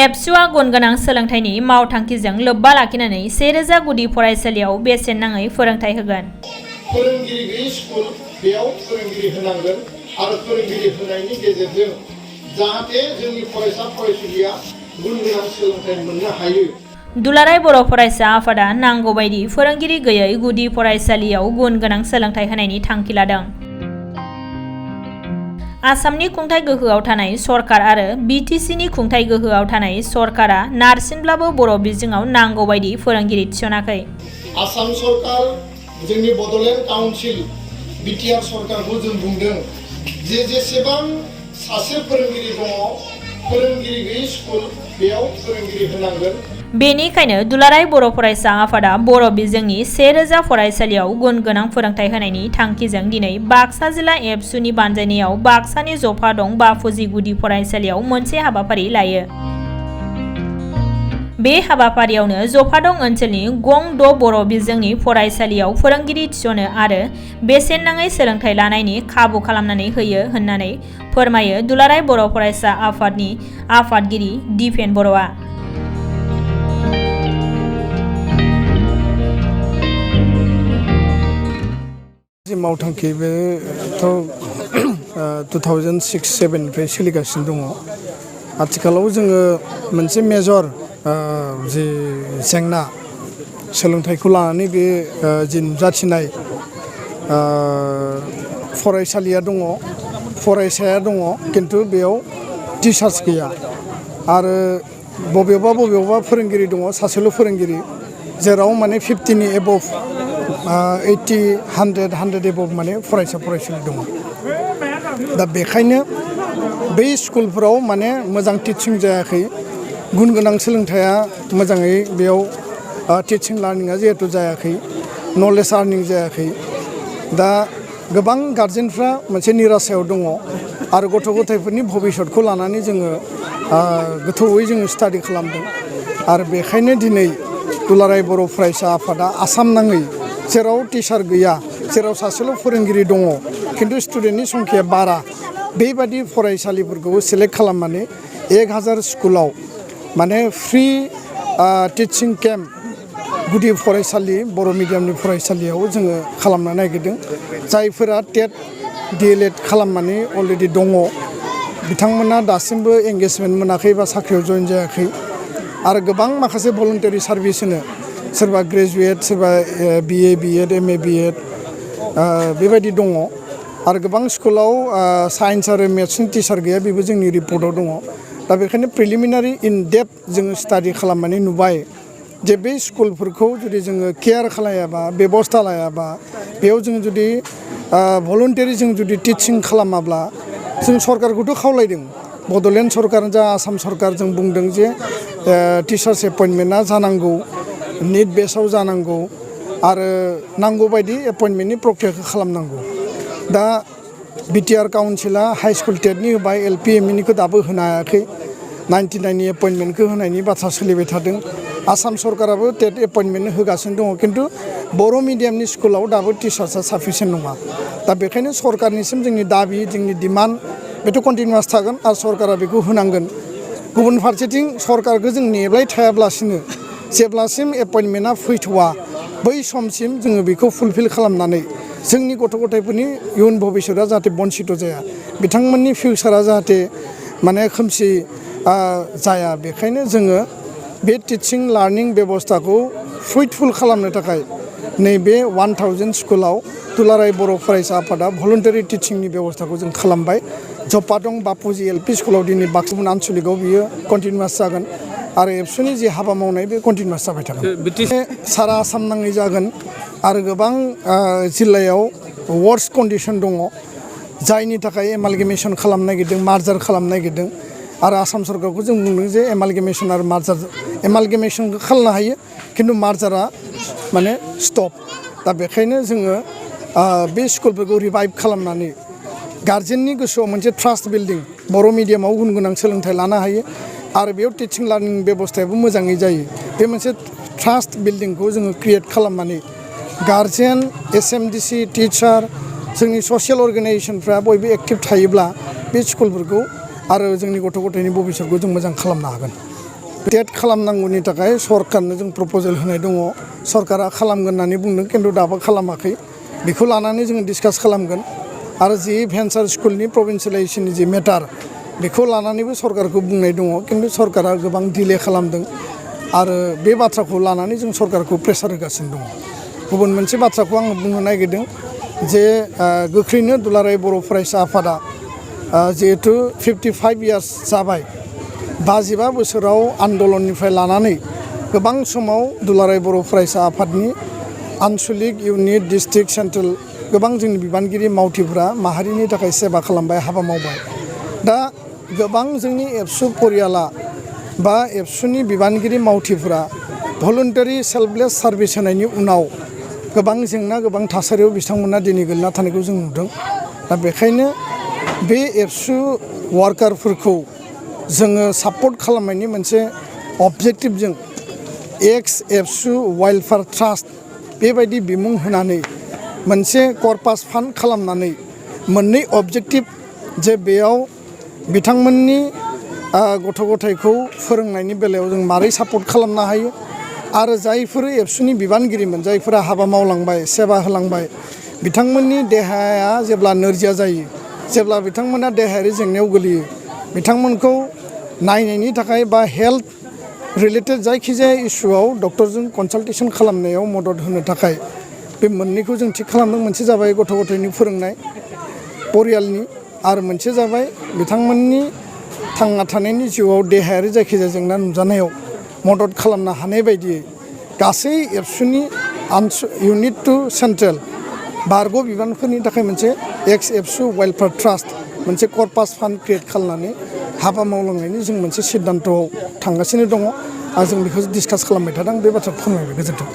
एबसुआ गुनगोनां सोलोंथाइनि मावथांखिजों लोब्बा लाखिनानै 1000 गुदि फरायसालियाव बेसेन नाङै फोरोंथाइ होगोन। फोरोंगिरि गैयै स्कुल बेयाव फोरोंगिरि होनांगोन आरो फोरोंगिरि होनायनि गेजेरजों जाहाथे जोंनि फरायसा फरायसुलिया गुनगोनां सोलोंथाइ मोननो हायो। दुलाराय बर' फरायसा आफादा नांगौ बायदि फोरोंगिरि गैयै गुदि फरायसालियाव गुनगोनां सोलोंथाइ होनायनि थांखि लादों। आसामनि खुंथाइ गोहोआव थानाय सरकार आरो बिटिसिनि खुंथाइ गोहोआव थानाय सरकारा नारसिनब्लाबो बर' बिजोङाव नांगौ बायदि फोरोंगिरि थिसनाखै। आसाम सरकार जोंनि बड'लेण्ड काउन्सिल बिटिआर सरकारखौ जों बुंदों जे जेसेबां सासे फोरोंगिरि दङ फोरोंगिरि गैयै स्कुल बेयाव फोरोंगिरि होनांगोन। बेनिखायनो दुलाराय बर' फरायसा आफादा बर' बिजोंनि 1000 फरायसालियाव गुनगोनां फोरोंथाइ होनायनि थांखिजों दिनै बाक्सा जिल्ला एबसुनि बानजायनायाव बाक्सानि जफादं बाफुजि गुदि फरायसालियाव मोनसे हाबाफारि लायो। बे हाबाफारियावनो जफादं ओनसोलनि गं 6 बर' बिजोंनि फरायसालियाव फोरोंगिरि थिसनो आरो बेसेन नाङै सोलोंथाइ लानायनि खाबु खालामनानै होयो होननानै फोरमायो दुलाराय बर' फरायसा आफादनि आफादगिरि दिपेन बर'आ। मावथांखि बेथ' 2006-07निफ्राय सोलिगासिनो दङ। आथिखालाव जोङो मोनसे मेजर जि जेंना सोलोंथाइखौ लानानै बे जि नुजाथिनाय फरायसालिया दङ फरायसाया दङ खिन्थु बेयाव टिचार्स गैया आरो बबेयावबा फोरोंगिरि दङ सासेल' फोरोंगिरि जेराव माने 50नि एबभ 80, 100 एबभ माने फरायसा फरायसुलि दङ। दा बेखायनो बै स्कुलफोराव माने मोजां टिचिं जायाखै, गुन गोनां सोलोंथाइया मोजाङै बेयाव टिचिं लार्निंआ जिहेतु जायाखै, नलेज आर्निं जायाखै। दा गोबां गार्जेनफ्रा मोनसे निराशायाव दङ आरो गथ' गथायफोरनि भबिसतखौ लानानै जोङो गोथौयै जोङो स्टाडि खालामदों आरो बेखायनो दिनै दुलाराय बर' फरायसा आफादा आसाम नाङै जेराव टिचार गैया, जेराव सासेल' फोरोंगिरि दङ खिन्थु स्टुडेन्टनि संख्याया बारा, बेबादि फरायसालिफोरखौ सेलेक्ट खालामनानै 1000 स्कुलाव माने फ्रि टिचिं केम्प गुदि फरायसालि बर' मिडियामनि फरायसालियाव जोङो खालामनो नागिरदों। जायफोरा टेट DLED खालामनानै अलरेडि दङ बिथांमोना दासिमबो एंगेजमेन्ट मोनाखै बा साख्रियाव जइन जायाखै आरो गोबां माखासे भलुन्टारि सार्भिस होनो सोरबा ग्रेजुवेट, सोरबा BA, BEd, MA, BEd बेबायदि दङ आरो गोबां स्कुलाव साइन्स आरो मेथ्सनि टिचार गैया, बेबो जोंनि रिपर्टआव दङ। दा बेखायनो प्रिलिमिनारि इन डेप्थ जोङो स्टाडि खालामनानै नुबाय जे बे स्कुलफोरखौ जुदि जोङो केयार खालायाबा, बेबस्था लायाबा, बेयाव जों जुदि भलुन्टारि जों जुदि टिचिं खालामाब्ला जों सरकारखौथ' खावलायदों, बड'लेण्ड सरकार जा आसाम सरकार जों बुंदों जे टिचार्स एपइन्टमेन्टआ जानांगौ, निट बेसाव जानांगौ आरो नांगौ बायदि एपइन्टमेन्टनि प्रक्रियाखौ खालामनांगौ। दा बिटिआर काउन्सिला हाइ स्कुल टेटनि होबाय, LP MEनिखौ दाबो होनो हायाखै। 99नि एपइन्टमेन्टखौ होनायनि बाथ्रा सोलिबाय थादों। आसाम सरकाराबो टेट एपइन्टमेन्ट होगासिनो दङ खिन्थु बर' मिडियामनि स्कुलाव दाबो टिचार्सआ साफिसियेन्ट नङा। दा बेखायनो सरकारनिसिम जोंनि दाबि, जोंनि डिमान्ड बेथ' कन्टिनिउवास थागोन आरो सरकारा बेखौ होनांगोन। गुबुन फारसेथिं सरकारखौ जों नेबाय थायाब्लासिनो जेब्लासिम एपइन्टमेन्टआ फैथ'वा बै समसिम जोङो बेखौ फुलफिल खालामनानै जोंनि गथ' गथायफोरनि इयुन भबिसतआ जाहाथे बन्सित जाया, बिथांमोननि फिउचारा जाहाथे माने खोमसि जाया, बेखायनो जोङो बे टिचिं लार्निं बेबस्थाखौ फ्रुइटफुल खालामनो थाखाय नैबे 1000 स्कुलाव दुलाराय बर' फरायसा आफादा भलुन्टारि टिचिंनि बेबस्थाखौ जों खालामबाय। जफादं बाफुजि LP स्कुलाव दिनै बाक्सा आनसलिकआव बियो कन्टिनिउवास जागोन आरो एबसुनि जि हाबा मावनाय बे कन्टिनिउवास जाबाय थागोन। सारा आसाम नाङै जागोन आरो गोबां जिल्लायाव वर्स्ट कन्डिसन दङ जायनि थाखाय एमालगेमेसन खालामनो नागिरदों, मार्जार खालामनो नागिरदों आरो आसाम सरकारखौ जों बुंदों जे एमालगेमेसन आरो मार्जार, एमालगेमेसनखौ खालामनो हायो खिन्थु मार्जारा माने स्टप। दा बेखायनो जोङो बे स्कुलफोरखौ रिभाइभ खालामनानै गार्जेननि गोसोआव मोनसे ट्रास्ट बिल्डिं, बर' मिडियामाव गुन गोनां सोलोंथाइ लानो हायो आरो बेयाव टिचिं लार्निं बेबस्थायाबो मोजाङै जायो, बे मोनसे ट्रास्ट बिल्डिंखौ जोङो क्रिएट खालामनानै गार्जेन, SMDC, टिचार, जोंनि ससियेल अर्गेनाइजेसनफ्रा बयबो एक्टिभ थायोब्ला बे स्कुलफोरखौ आरो जोंनि गथ' गथायनि भबिसतखौ जों मोजां खालामनो हागोन। टेट खालामनांगौनि थाखाय सरकारनो जों प्रप'जेल होनाय दङ सरकारा खालामगोन होननानै बुंदों खिन्थु दाबो खालामाखै बेखौ लानानै जोङो डिसकास खालामगोन आरो जि भेन्सार स्कुलनि प्रभिन्सियेलाइजेसननि जि मेटार बेखौ लानानैबो सरकारखौ बुंनाय दङ खिन्थु सरकारा गोबां डिले खालामदों आरो बे बाथ्राखौ लानानै जों सरकारखौ प्रेसार होगासिनो दङ गुबुन मोनसे बाथ्राखौ आं बुंनो नागिरदों जे गोख्रैनो दुलाराय बर' फरायसा आफादा जिहेथु 55 इयार्स जाबाय 55 बोसोराव आन्दलननिफ्राय लानानै गोबां समाव दुलाराय बर' फरायसा आफादनि आनसलिक इउनिट डिस्ट्रिक्ट सेन्ट्रेल गोबां जोंनि बिबानगिरि मावथिफोरा माहारिनि थाखाय सेबा खालामबाय हाबा मावबाय दा गोबां जोंनि एबसु परियाला बा एबसुनि बिबानगिरि मावथिफोरा भलुन्टारि सेल्फलेस सार्भिस होनायनि उनाव गोबां जेंना गोबां थासारियाव बिथांमोना दिनै गोलैना थानायखौ जों नुदों दा बेखायनो बे एबसु वार्कारफोरखौ जोङो सापर्ट खालामनायनि मोनसे अबजेक्टिभजों एक्स एबसु वेलफेयार ट्रास्ट बेबायदि बिमुं होनानै मोनसे कर्पास फान्ड खालामनानै मोननै अबजेक्टिभ जे बेयाव बिथांमोननि गथ' गथायखौ फोरोंनायनि बेलायाव जों मारै सापर्ट खालामनो हायो आरो जायफोर एबसुनि बिबानगिरिमोन जायफोरा हाबा मावलांबाय सेबा होलांबाय बिथांमोननि देहाया जेब्ला नोरजिया जायो जेब्ला बिथांमोना देहायारि जेंनायाव गोलैयो बिथांमोनखौ नायनायनि थाखाय बा हेल्थ रिलेटेड जायखिजाया इस्युआव डक्टरजों कनसाल्टेसन खालामनायाव मदद होनो थाखाय बे मोननैखौ जों थिग खालामदों मोनसे जाबाय गथ' गथायनि फोरोंनाय परियालनि आरो मोनसे जाबाय बिथांमोननि थांना थानायनि जिउआव देहायारि जायखिजाया जेंना नुजानायाव मदद खालामनो हानाय बायदियै गासै एबसुनि इउनिट टु सेन्ट्रेल बारग' बिबानफोरनि थाखाय मोनसे एक्स एबसु वेलफेयार ट्रास्ट मोनसे कर्पास फान्ड क्रिएट खालामनानै हाबा मावलांनायनि जों मोनसे सिद्धान्तआव थांगासिनो दङ आरो जों बेखौ डिसकास खालामबाय थादों बे बाथ्राखौ फोरमायबाय गोजोन्थों।